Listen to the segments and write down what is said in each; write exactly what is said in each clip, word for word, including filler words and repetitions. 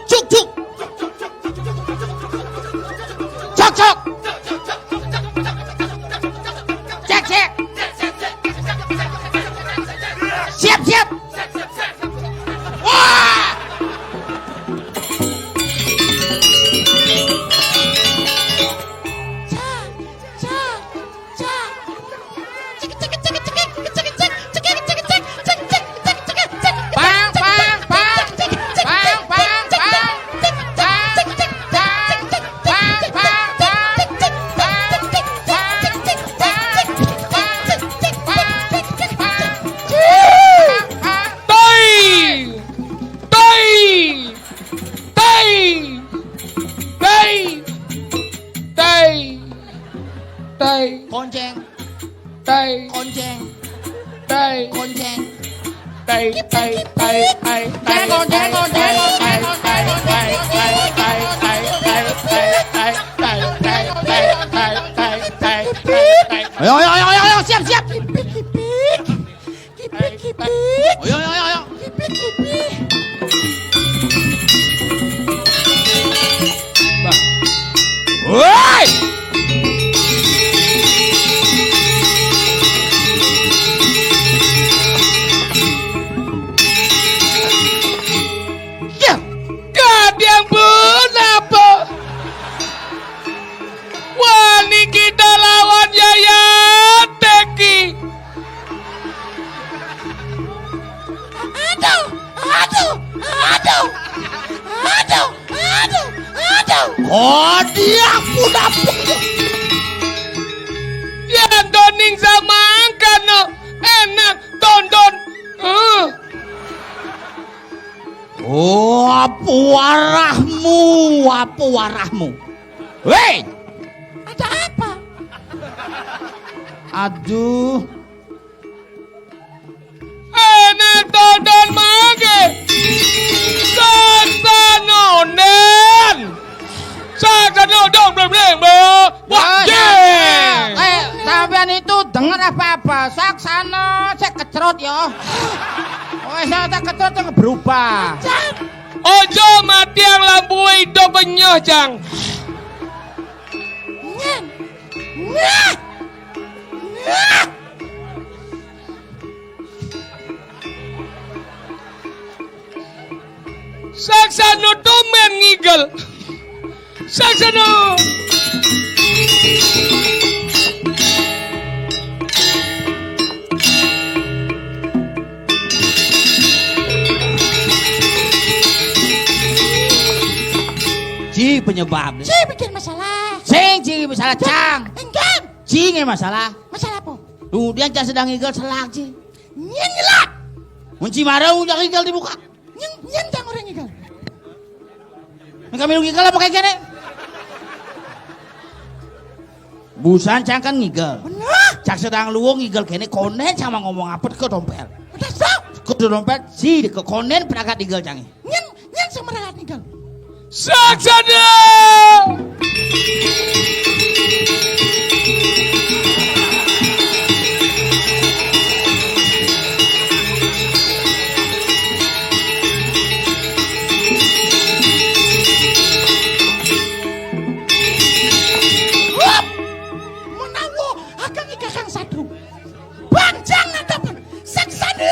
Cuk, cuk. Cok, cok. Cek, cek. Siap, siap. Wah! Cak, cak, cak. Pang, pang, pang. Pang, pang, pang. Pang, pang, pang. Pang, pang, pang. Pang, pang, pang. Pang, pang. Toi. Toi. Toi. Toi. Toi. Toi. Konceng. Tai. Konceng. Tai. Konceng. Tai, tai, tai, tai, tai, konceng, konceng, konceng, konceng, konceng. Ayo, ayo, ayo, ayo, ayo, siap, siap. Kipik, kipik. Kipik, kipik. Ayo, ayo, ayo, ayo. Kipik, kipik. Bah. Woi! Ya, gadang pun apa? Wani kita lawan Yaya Teki. Aduh, aduh, aduh, aduh, aduh, aduh. Oh, dia pun apa? Ya, doning sama angkan, no. Enak, tonton. Eh. Oh, apa warahmu? Apa warahmu? Hei! Ada apa? Aduh. Enak tonton mangke. Sasa nonden. Sasa nodong blem blem. Wah, ya, ya, ya. Eh, sampean itu dengar apa-apa? Saksana, saya kecrot ya. Oh, saya tak kecrot yang berubah. Ojo mati yang lampu itu kenyah, Jang. Nyen. Nyah. Nyah. Saksana tumen ngigel. Saksana. Ji penyebab. Ji bikin masalah. Sing ji masalah, Cang. Enggak. Ji nge masalah. Masalah apa? Duh, dia aja sedang ngigel selak ji. Nyen nyelak. Kunci marah udah ngigel dibuka. Nyen, nyen cang orang ngigel. Nang kami lu ngigel apa kayak gini? Busan cang kan ngigel. Bener. Cang sedang luwung ngigel kene konen sama ngomong apa ke dompet. Udah sok. Ke dompet si ke konen peragat ngigel cang. Nyen, nyen sing meragat ngigel. Saksana. Hup! Menawa ageng ikakang sadru. Banjang ngadepin. Saksana.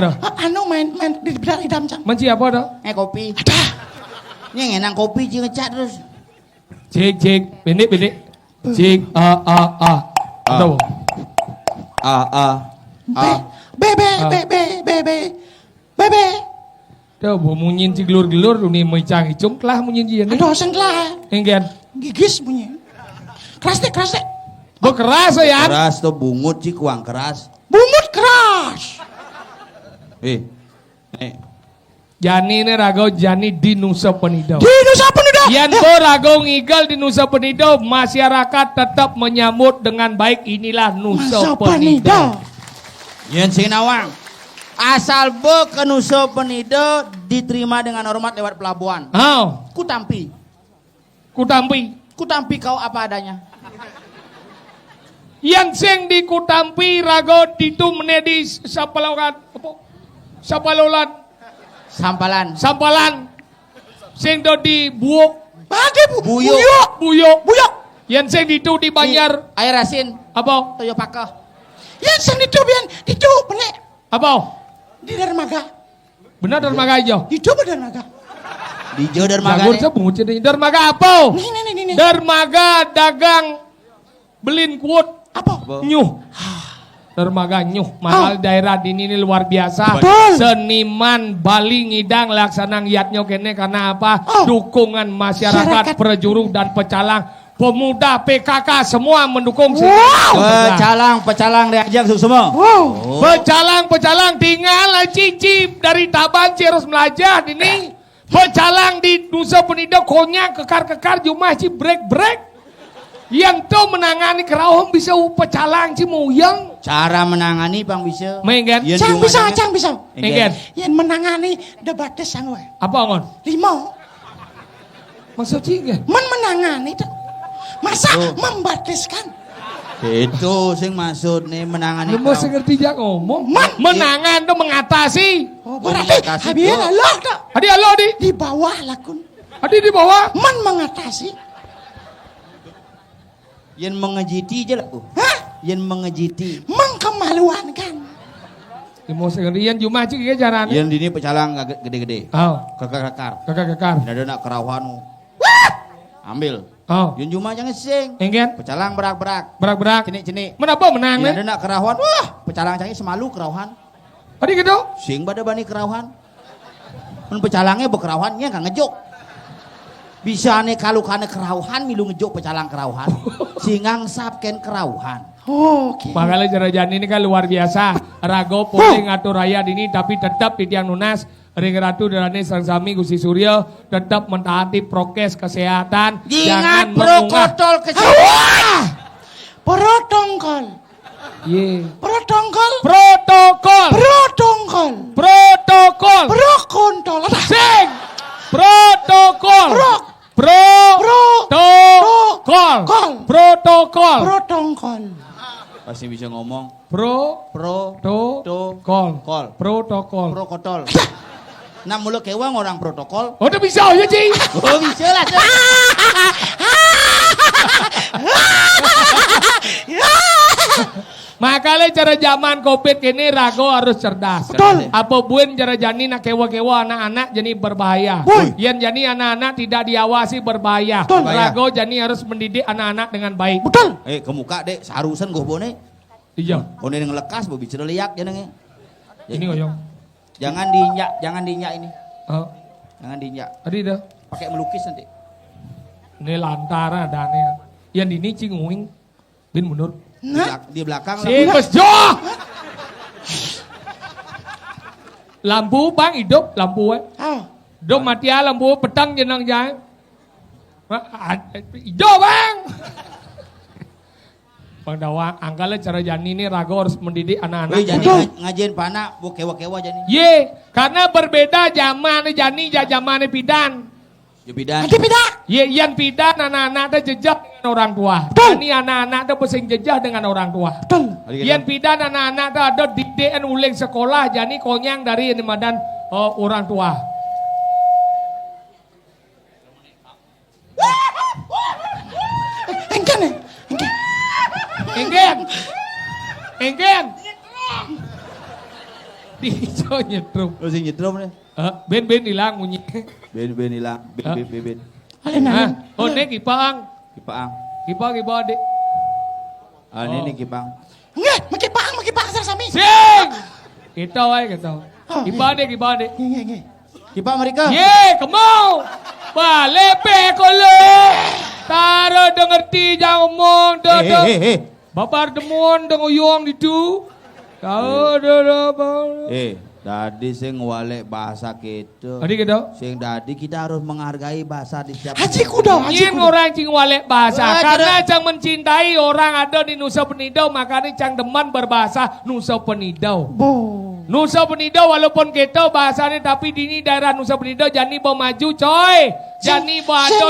mara? Ah, anu main, main di bidang idam, Cang. Main siapa to? Eh, kopi. Adah. Ini ngenang kopi, Cing, ngecak terus. Cik, cik. Benik, benik. Cik, ah, ah, ah. Ah. Aduh. Ah, ah. Be, Ah. be, be, Ah. be, be, be, be. Be, be. Tuh, bu munyin si gelur-gelur, ini mecang icung, kelah munyin dia nih. Aduh, sing kelah. Enggan. Gigis bunyi. Keras deh, keras deh. Bu keras ya? Keras tuh, bungut sih, kuang keras. Bungut keras. Eh. Eh. Jani ini raga jani di Nusa Penida. Di Nusa Penida. Yan Ya. Bo raga ngigel di Nusa Penida, masyarakat tetap menyambut dengan baik. Inilah Nusa Nusa Penida. Penida. Yen sing nawang. Asal bo ke Nusa Penida diterima dengan hormat lewat pelabuhan. Oh. Kutampi. Kutampi. Kutampi kau apa adanya. Yang sing di Kutampi raga ditu meneh di Sapalolan. Apa? Sapalolan. Sampalan. Sampalan. Sing do di Buuk. Ada bu. Buyuk. Buyuk. Buyuk. Buyuk. Yang sing ditu di Banjar. Di air asin. Apa? Toyo Pakeh. Yang sing ditu bian ditu meneh. Apa? Di dermaga. Benar dermaga ijo. Ditu apa dermaga? Dijo dermaga. Jagur nih. Saya bungut sini. Dermaga apa? Nih, nih, nih, nih, nih. Dermaga dagang belin kuut. Apa? Nyuh. Dermaga nyuh. Malah Oh. Daerah di ini luar biasa. Betul. Seniman Bali ngidang laksana ngiatnyo kene karena apa? Oh. Dukungan masyarakat, Masyarakat. Prajuru dan pecalang. Pemuda P K K semua mendukung si Wow. Pecalang, pecalang diajak semua. Wow. Pecalang, pecalang tinggal cici dari Taban ci harus melajah ini. Pecalang di Nusa Penida konyak kekar-kekar jumah ci break-break. Yang tu menangani kerauhan bisa pecalang ci muyang. Cara menangani pang bisa. Main kan? Yang Cang bisa, cang bisa. Main kan? Yang menangani debates sangwe. Apa ngon? Lima. Maksud ci kan? Men menangani tu. Masa membatiskan? Itu sing maksud nih menangani. Lu mau ngerti jak ngomong? Men- Menangan tu mengatasi. Oh, berarti mengatasi habis tu. Allah tu. Adi Allah di. Di bawah lakun. Adi di bawah. Men mengatasi. Yang mengejiti je lah. Hah? Yang mengejiti. Mengkemaluankan. Yang mau sekalian jumah cik ya jalan. Yang dini pecalang gede-gede. Oh. Kekar-kekar. Kekar-kekar. Ini ada nak kerauhan. Wah! Ambil. Oh. Yang jumah jangan sing. Enggen. Pecalang berak-berak. Berak-berak. Cenik-cenik. Menapa menang? Ini ada nak kerauhan. Wah, pecalang cangin semalu kerauhan. Adi gitu. Sing pada bani kerauhan. Men pecalangnya bekerauhan, nya nggak ngejuk. Bisa nih kalau karena kerauhan, milu ngejuk pecalang kerauhan. Singang sap ken kerauhan. Oke. Makanya cara jani ini kan luar biasa. Rago polih ngatur raya dini, tapi tetap titiang nunas. Ring Ratu Darane Sang Sami Gusti Surya tetap mentaati prokes kesehatan. Jangan mengunggah protokol kesehatan. Protokol. Ye. Protokol. Protokol. Protokol. Protokol. Prokontol. Sing. Protokol. Pro. Pro. Pro. Tokol. Kol. Protokol. Protokol. Pasti bisa ngomong. Pro. Pro. To. To. Kol. Kol. Protokol. Prokotol. Nah, mula kewang orang protokol. Oh, udah bisa ya, Ci. Oh, bisa lah. Makanya cara zaman covid kini rago harus cerdas. Betul. Apa buin cara jani nak kewa-kewa anak-anak jadi berbahaya. Woi. Yang jani anak-anak tidak diawasi berbahaya. Betul. Rago jani harus mendidik anak-anak dengan baik. Betul. Eh, ke muka dek, sarusan goh bone. Iya. Kone yang lekas berbicara liak jenenge. Ini ngoyong. Jangan diinjak, jangan diinjak ini. Oh. Jangan diinjak. Tadi dah. Pakai melukis nanti. Ini lantaran adanya. Yang ini cing uing bin mundur. Nah. Di belak-, di belakang. Sing lah. Bes joh. Lampu bang hidup lampu eh. Ah. Dom mati ah lampu petang jenang jai. Hidup bang. Bang Dawang, angkala cara jani nih rago harus mendidik anak-anak. Wih, jani ngaj-, ngajain panak, bu kewa-kewa jani. Ye, karena berbeda zaman jani ja zaman pidan. Ya pidan. Ada pidan. Ye, yang pidan anak-anak teh jejak dengan orang tua. Betul. Jani anak-anak teh pesing jejak dengan orang tua. Betul. Yang pidan anak-anak teh ada didikan uling sekolah, jani konyang dari ini madan, eh, orang tua. Engken, eh? Engken. Engken. Engken. Di ijo nyetrum. Oh, sing nyetrum nih. Eh, ben, ben hilang munyi. Ben, ben hilang. Ben, ben, ben, ben. Alin, alin. Oh, nek Ipaang. Ipaang. Ipa, Ipa, Dik. Ah, ini, oh, nih Kipang. Nggih, mekipang, mekipang sira sami. Sing. Kita wae kita. Oh, nggih. Kipang deh, kipang deh. Nggih, nggih, nggih. Kipang mereka. Ye, kemau. Balik pe kolo. Taro do ngerti jang omong do. Eh, eh, eh, eh. Babar demun dong uyong ditu. Tahu do do. Eh. Dadi sing ngwalek bahasa kita. Tadi kita. Sing dadi kita harus menghargai bahasa di setiap. Haji kuda, haji kuda. Yen orang sing ngwalek bahasa, karena cang mencintai orang ada di Nusa Penida, makanya cang demen berbahasa Nusa Penida. Bo. Nusa Penida walaupun kita bahasanya, tapi di ini daerah Nusa Penida jani bo maju, coy. Jani bo ada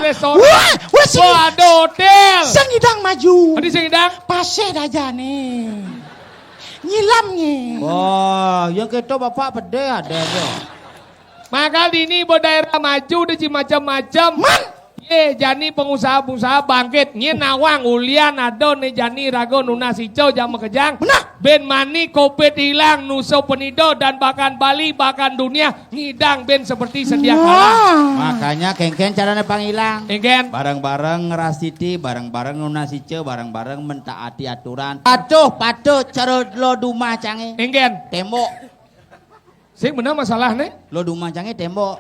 restoran. Wah, wah, sing, bo ada hotel. Sing idang maju. Tadi sing idang. Pasir aja nih. Nyilam nyi. Wah, yang kita bapak pede ada aja. Maka dini bo daerah maju di macam-macam. Man. Ye, jani pengusaha-pengusaha bangkit. Nye nawang ulian ado ne jani rago nunas ijo jama kejang. Benar. Ben mani covid hilang Nusa Penida dan bahkan Bali bahkan dunia ngidang ben seperti sedia kala. Makanya kengken carane pang hilang. Kengken. Bareng-bareng ngerasiti, bareng-bareng nunas ijo, bareng-bareng mentaati aturan. Patuh, patuh, cara lo dumah cange. Kengken. Tembok. Sing bener masalah ne? Lo dumah cange tembok.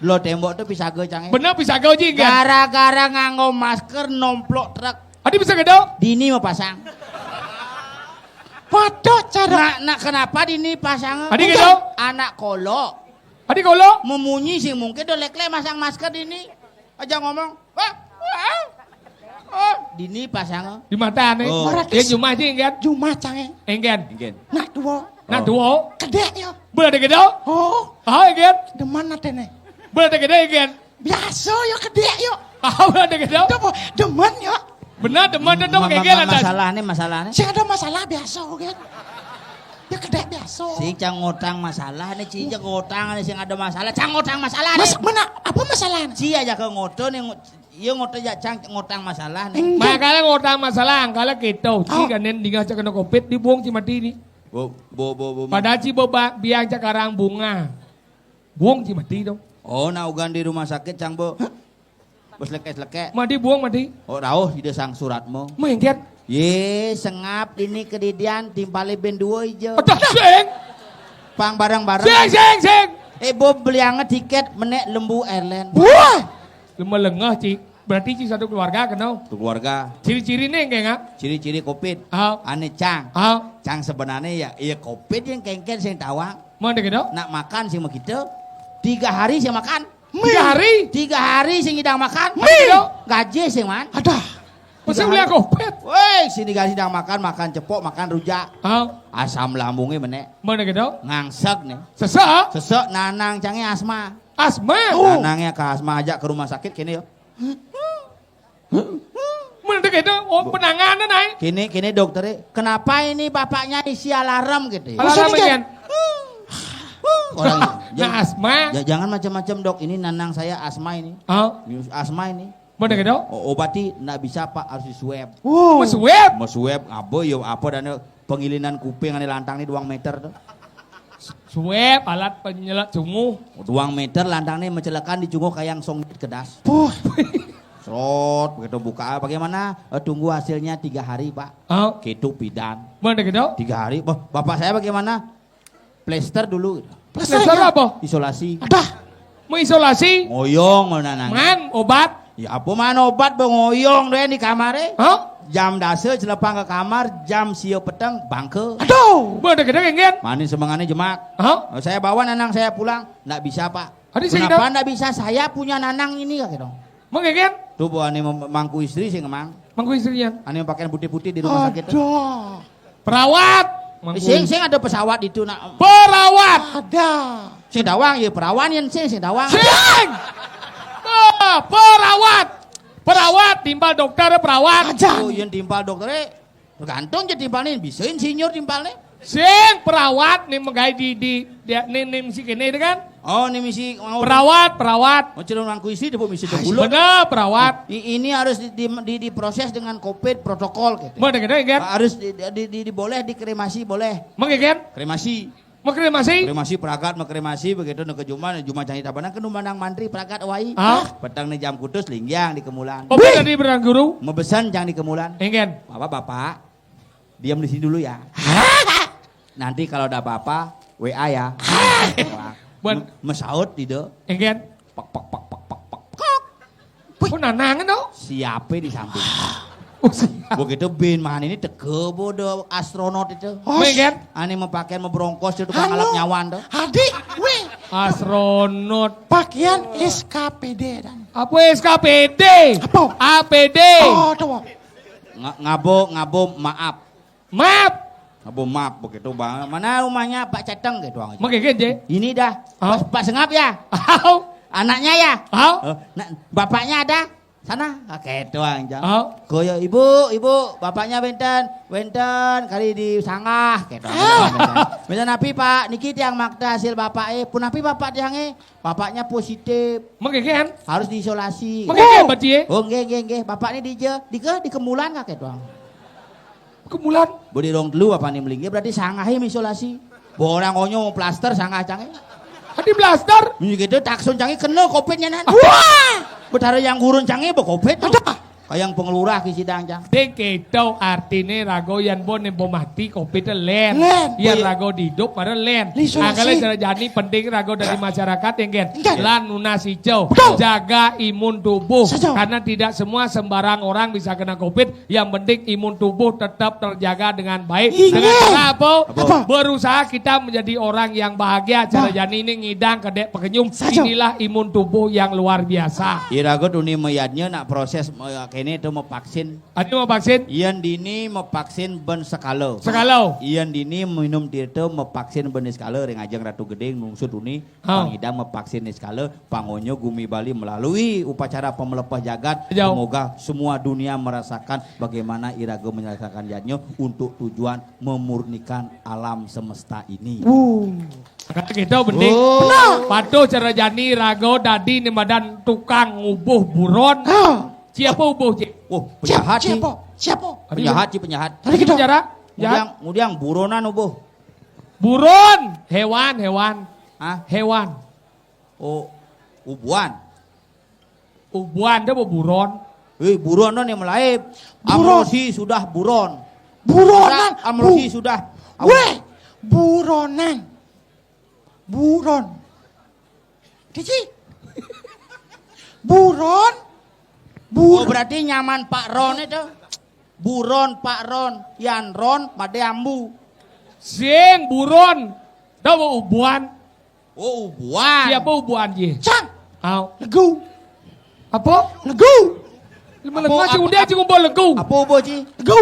Lo tembok tuh pisaga cangé. Bener pisaga, Ji, kan? Gara-gara nganggo masker nomplok truk. Adi pisaga dong? Dini mau pasang. Waduh, cara. Nah, nah, kenapa dini pasang? Adi gitu? Anak kolo. Adi kolo? Memunyi sih mungkin do lek-lek masang masker dini. Aja ngomong. Wah, wah, wah. Dini pasang. Di mata nih. Oh. Dia jumah, Ji, kan? Jumah, cangé. Engken. Engken. Nah, dua. Nah, dua. Kedek ya. Boleh ada gitu? Oh. Oh, engken. Demen atene. Boleh ada gitu, engken. Biasa ya kedek ya. Oh, boleh ada gitu? Demen ya. Bener, demen, demen, ma-, ma-, engken ma-, atas. Masalahnya, masalahnya. Sing ada masalah biasa, kan? Ya kedek biasa. Sing cang ngotang masalah nih, ci, cang ngotang nih, sing ada masalah, cang ngotang masalah nih. Mas, mana? Apa masalahnya? Ci aja ke ngoto nih, ngo-, iya ngoto ya, cang ngotang masalah nih. Enggak. Makanya ngotang masalah, angkala kita. Ci kan nen dingin aja kena covid, dibuang ci mati nih. Bu, bu, bu, bu, ma- Padahal ci beba-, biang cak karang bunga. Buang ci mati dong. Oh, nah ugan di rumah sakit, cang, bu. Bos leke-leke. Mati buang, mati. Oh, rauh, ida sang surat mo. Mengket. Ye, sengap ini kedidian, timpali ben dua ija. Aduh, sing. Pang bareng-bareng. Sing, sing, sing. Eh, bu, beliange tiket, menek Lembu Airline. Wah. Lemah lengah, ci. Berarti ci satu keluarga, kenal? Satu keluarga. Ciri-ciri nih, kayak nggak? Ciri-ciri covid. Ah. Ane cang. Ah. Cang sebenarnya ya, iya covid yang kengken sing tawang. Mana gitu? Nak makan sing begitu. Tiga hari sing makan. Tiga hari? Tiga hari sing ngidang makan. Mi. Gaji sing man. Ada. Masa beli covid? Woi, sini gaji ngidang makan, makan cepok, makan rujak. Ah. Asam lambungnya menek. Mana gitu? Ngangsek nih. Sesek? Sesek nanang cangé asma. Asma? Nanangnya ke asma aja ke rumah sakit kene ya. Mana gitu? Oh, penanganan, ay. Kene, kene dokternya, "Kenapa ini bapaknya isi alarm?" gitu ya. Alarm. Maksudnya, kan? Orang, nah, ja-, asma. Ja-, jangan macam-macam, Dok. Ini nanang saya asma ini. Oh. Asma ini. Mana gitu? O-, obati ndak bisa, Pak, harus di-swab. Wow. Mau swab? Mau swab, apa ya, apa dan pengilinan kuping ane lantang nih dua meter tuh. Swab, alat penyelet sungu. Dua meter lantang nih mencelekan di cunguh kayang song kedas. Puh. Serot, begitu buka, "Bagaimana?" "Eh, tunggu hasilnya tiga hari, Pak." Oh. Gitu pidan. Mana gitu? Tiga hari. "Bah, bapak saya bagaimana?" "Plester dulu." Plester apa? Isolasi. Ada. Mau isolasi? Ngoyong, mana nang. Man, obat? Ya apa man obat, bo ngoyong deh di kamar, eh? Hah? Jam dasa celepang ke kamar, jam sia peteng, bangke. Aduh. Mana gitu, kan? Mana semengannya jemak. Hah? "Saya bawa nanang saya pulang." "Ndak bisa, Pak." Adi sing. "Kenapa ndak bisa? Saya punya nanang ini," kata dong. Mengke kan? Tuh, bu, ane mem-, mangku istri sing emang. Mangku istrinya. Ane pakaian putih-putih di rumah sakit tuh. Ada. Perawat. Eh, sing, sing ada pesawat itu, nak. Perawat. Ada. Sing tawang ya, perawan yang sing, sing tawang. Sing. Ah, perawat. Perawat, timpal dokter, perawat. Aja. Oh, yang timpal dokter, eh. Tergantung je timpalnya, bisa insinyur timpalnya. Sing perawat nih menggai di, di, di, nih, nih misi kene itu kan? Oh, nih misi mau perawat, perawat. Mau calon mangku istri, dia bisa. Bener, perawat. I-, ini harus di, di, di, diproses dengan covid protokol gitu. Mau dengar kan? Harus di, di, di, di, boleh dikremasi, boleh. Mau kan? Kremasi. Mau kremasi? Kremasi, peragat mau kremasi, begitu nu ke jumah, jumah cangé tabanan kan mandang mantri peragat wai. Ah? Petang nih jam kutus linggiang di kemulan. Oh, tadi berang guru? Mebesan jang di kemulan. Engken. Bapak-bapak, diam di sini dulu ya. Nanti kalau ada apa-apa, W A ya. Buat. Me-, mesaut di do. Engken. Pak, pak, pak, pak, pak, pak. Kok nanangan, no? Siapa di samping? Oh, siap. Begitu bin mahan ini teke bodo astronot itu. Oh, men kan? Ane mau pakaian mau bronkos itu tukang alap nyawan tuh. Adi, weh. Astronot. Pakaian S K P D dan. Apa S K P D? Apa? A P D. Oh, tuh. Nga-, ngabo, ngabo, maaf. Maaf. Ngabo maaf begitu, Bang. Mana rumahnya Pak Ceteng gitu, Bang. Mengke je. Ini dah. Ah. Pak, Pak Sengap ya? Au. Anaknya ya? Au. Eh, nah, bapaknya ada? Sana, kayak itu, Bang. Au. Koyo, "Ibu, ibu, bapaknya wenten, wenten kali di sanggah," gitu. Au. Wenten api, Pak? "Niki tiang makta hasil bapak, eh, pun api bapak tiang, eh?" "Bapaknya positif." Mengke kan? "Harus diisolasi." Mengke kan, berarti, eh? "Oh, nggih, nggih, nggih. Bapak ini di je, di ke, di kemulan," kayak itu, Bang. Kemulan. Bodi rong telu apa nih melinggih, berarti sangahe isolasi. Bo orang onyo mau plaster sangah cange. Adi plaster? Ini gitu taksun cange kena covid nya nan. Wah! Betara yang gurun cange be covid. Ada. Kayang panglurah ki sidang, Cang. Ding kéto artiné raga yén bo né bo mati covid lén. Lén. Yén raga diidup pada lén. Isolasi. Anggalé cara jani penting raga dadi masyarakat, ya, Gén? Enggak. Lan nunas ijo. Betul. Jaga imun tubuh. Saja. Karena tidak semua sembarang orang bisa kena covid. Yang penting imun tubuh tetap terjaga dengan baik. Inggih. Dengan cara apa? Apa? Berusaha kita menjadi orang yang bahagia. Cara jani ini ngidang kedék pakenyum. Saja. Inilah imun tubuh yang luar biasa. Iraga tuni mayadnya nak proses, eh, kéné to mavaksin. Adi mavaksin? Yén dini mavaksin bén sekala. Sekala. Yén dini minum tirta mavaksin bén sekala ring ajeng Ratu Gedé nungsut tuni. Ha. Pangidang mavaksin sekala, pangonya gumi Bali melalui upacara pemelepah jagat. Jauh. Semoga semua dunia merasakan bagaimana iraga menyelesaikan jadnya untuk tujuan memurnikan alam semesta ini. Wuh. Kata kita bening. Oh. Benar. Patuh cara jani raga dadi né madan tukang ngubuh buron. Ha. Ci apa ubuh, Ci? Oh, penjahat, Ci. Siapa? Siapa? Penjahat, Ci, penjahat. Tadi kita. Penjara? Ngudiang, ngudiang buronan ubuh. Buron, hewan, hewan. Hah? Hewan. Oh, ubuan. Ubuan, dia apa buron? Eh, buron non yang melaib. Buron. Amrosi sudah buron. Buronan. Sudah, Amrosi sudah. Weh, buronan. Buron. Cici. Buron. Oh, berarti nyaman Pak Ron itu. Buron, Pak Ron, Yan Ron, Made Ambu. Sing, buron. Tahu ubuan? Oh, ubuan. Siapa ubuan, Ji? Cang. Au. Legu. Apa? Legu. Lima legu, apa, Ci, apa, udah, apa? Ci, ngubuh legu. Apa ubuh, Ci? Legu.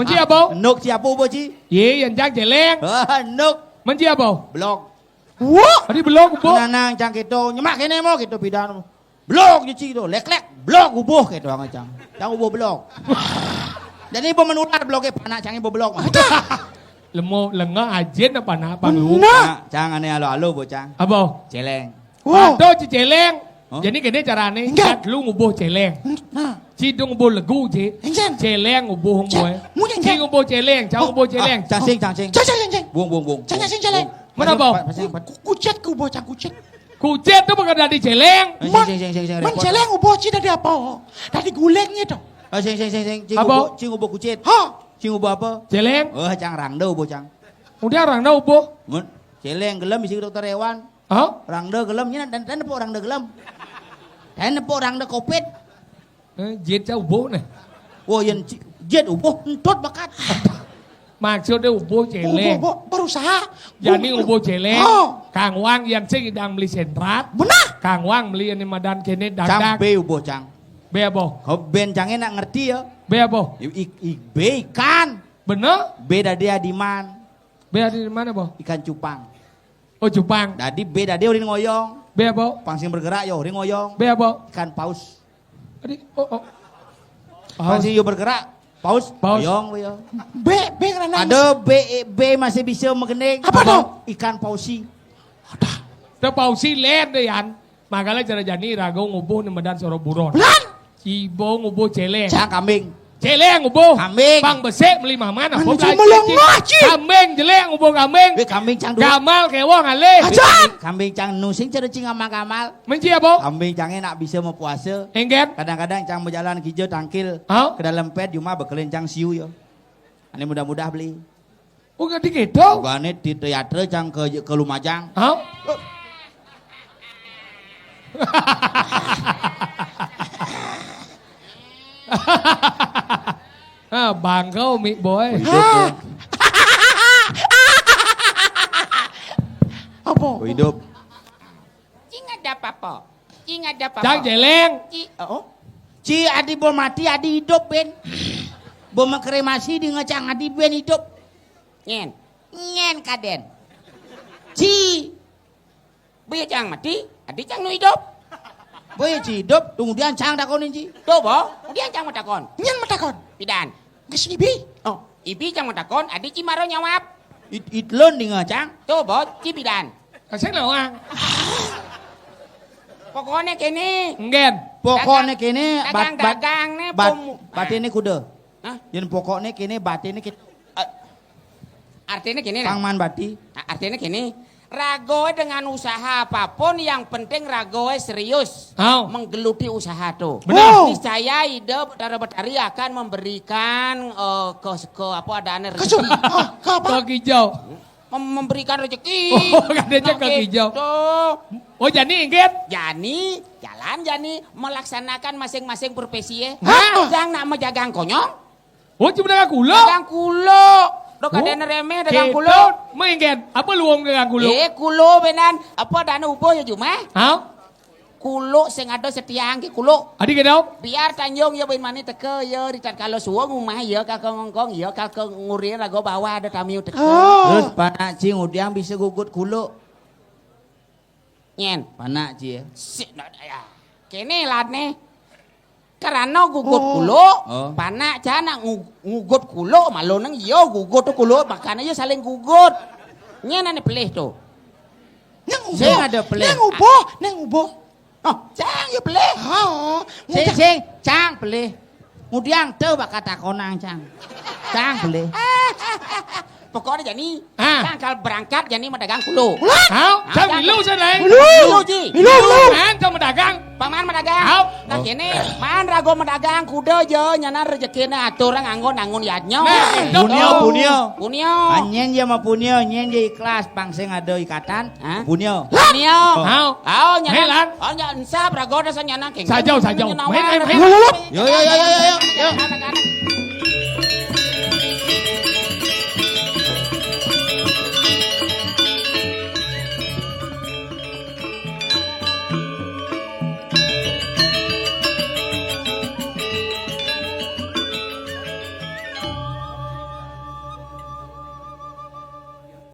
Menci apa? Nuk, Ci, apa ubuh, Ci? Ye, yang cang celeng. Ah, nuk. Menci apa? Blok. Wah. Tadi blok, ubuh. Nanang, cang gitu. Nyemak kene mau gitu, pidan. Blok, Ci, gitu. Lek-lek. Blok, ubuh, gitu, ang, cang. Cang ubuh blok. Jadi, ibu menular blok, eh, panak, cang ibu blok. Lemo, lenga, ajin, apa, nak, apa, lu? Benar. Nah, cang, ane alo-alo, bocang. Apa? Celeng. Wah. Aduh, Ci, celeng. Hah? Jadi, gini carane. Enggak. Kat lu ngubuh celeng. Nah. Ci dong ngubuh legu, Ci. Enggak. Celeng ngubuh, ngubuh, eh. Mungkin Ci enggak. Ngubuh celeng, cang ngubuh celeng. Ah, cacing, cacing. Cacing, cacing. Buang, buang, buang. Cacing, cacing, celeng. Mana, bau? Ku-, kucet ku bocah kucet. Kucet tuh bakal dadi celeng. Eh, man, sing, sing, sing, sing, man repot. Celeng ubuh Ci dadi apa? Dadi guling gitu. Eh, sing, sing, sing, sing. Ci apa? Ngubuh, Ci ngubuh kucet. Ha? Ci ngubuh apa? Celeng. Oh, cang rangda ubuh, cang. Udah rangda ubuh. Mun, celeng gelem isi dokter hewan. Ha? Rangda gelem, nya, dan, dan nepuk rangda gelem. Dan nepuk rangda covid. Eh, jit ca ubuh nih. Wah, yang ci-, jit ubuh, entut bakat. Maksudnya ubuh celeng. Ubuh, ubuh, berusaha. Jani ubuh celeng. Oh. Kang Wang yang sing idang beli sentrat. Benar. Kang Wang beli ini madan kene dadak. Cang be ubuh, cang. Be apa? Kau ben cangnya nak ngerti ya. Be apa? I, i, i, be ikan. Bener? Be dadi adiman. Be dadi mana, boh? Ikan cupang. Oh, cupang. Dadi be dadi uring ngoyong. Be apa? Pang sing bergerak ya uring ngoyong. Be apa? Ikan paus. Tadi, oh, oh. Pang sing yo bergerak. Paus. Paus. Ngoyong, ngoyong. Be, be karena ada be, be masih bisa menggending. Apa tuh? Ikan pausi. Ada. Ada pausi lén deh, Yan. Makanya cara jani raga ngubuh nih medan soro buron. Belan. Cibo ngubuh celeng. Cang kambing. Celeng ngubuh. Kambing. Pang besik meli maman apa. Cuma belanja, lengah, Ci. Kambing jelek ngubuh kambing. Weh, kambing cang dulu. Gamal kewong alih. Ajan. Kambing cang nusing cara cing gamal-gamal. Menci apa? Kambing cangnya nak bisa mau puasa. Enggen. Kadang-kadang cang berjalan kija tangkil. Hah? Ke dalam pet cuma bekelin cang siu ya. Ini mudah-mudah beli. Oh, ngerti gitu? Bukannya di teater cang ke, ke Lumajang. Hah? Ah, bangga, Umi Boy. Hidup, ya. Apa? Oh, hidup. Cing ada apa-apa? Cing ada apa-apa? Cang jeleng. Ci, oh? Ci adi bo mati, adi hidup, Ben. Bo mengkremasi di ngecang adi Ben hidup. Nyen. Nyen kaden. Ci. Boya cang mati, adi cang nu hidup. Boya ci hidup, tunggu dian cang takonin ci. Tuh, bo, dian cang matakon. Nyen matakon. Pidan. Geus ibi. Oh, ibi cang matakon, adi ci maro nyawab. It, it lon dinga cang. Tuh, bo, ci pidan. Kasih lawang. Pokoknya kene. Enggen. Pokoknya kene, dagang, bat, bat, dagang nih, bat, pom-, batin ini kuda. Hah? Yen pokoknya kene, batin ini kit-, eh, artinya kene, nah. Pangman bati. Nah, artinya kene. Ragoé dengan usaha apapun, yang penting ragoé serius Au. menggeluti usaha to. Benar. Niscaya Ida Betara Betari akan memberikan eh, ke, ke apa adané Kesu, rezeki. ah, ke apa? Kok hijau. Mem- memberikan rezeki. Oh, katanya Nah, kok hijau. gitu. Oh, jadi inggit. Jani, jalan Jani melaksanakan masing-masing profesi ya. Hah? Yang nak menjaga konyong, Oh, cuma dagang kulo. dagang kulo. Dok Oh, ada remeh dagang gitu. kulo. Mau inggit. Apa luang dagang kulo? Eh, kulo benan. Apa dana ubuh ya Jumah? Hah? Kulo sing ada setiang ki kulo. Adi kedau. Biar Tanjung ya bin mani teka ya di tatkala suwung umah ya kaka ngongkong ya kaka ngurir raga bawah ada tamiu teka. Ah. Terus panak ci ngudiang bisa gugut kulo. Nyen. Panak ci ya. Si, nah, ya. Kene ladne. Karena gugut Oh. kulo, Oh. panak ca nak ngu- ngugut kulo malu neng iya gugut tu kulo makanya iya saling gugut. Nyen ane pelih tu. Neng Sing ubuh. ada pelih. Neng ubuh, neng ubuh. Oh, cang ya pelih. Ha. Sing sing cang pelih. Ngudiang tu bakal takonang cang. Cang pelih. Pokoknya Jani, Ah. cang kalau berangkat Jani mendagang kulo. Hah? Cang Cang. milu sana. Milu. Milu, Ji. Milu, milu. Kan cang mendagang. Paman mendagang. Au. Nah kene, man rago mendagang kuda je nyana rezekine atur nganggo nangun yadnya. Nah, Punyo, punyo. Punyo. Anyen je mah punyo, nyen je ikhlas, pang sing ada ikatan. Hah? Punyo. Punyo. Au. Au nyana. Hei, Lan. Au nyana ensap rago dasa nyana keng. Sajau, sajau. Nyana Main, wan. main, main. Lo, lo, lo. Yo yo yo yo yo yo. Yo.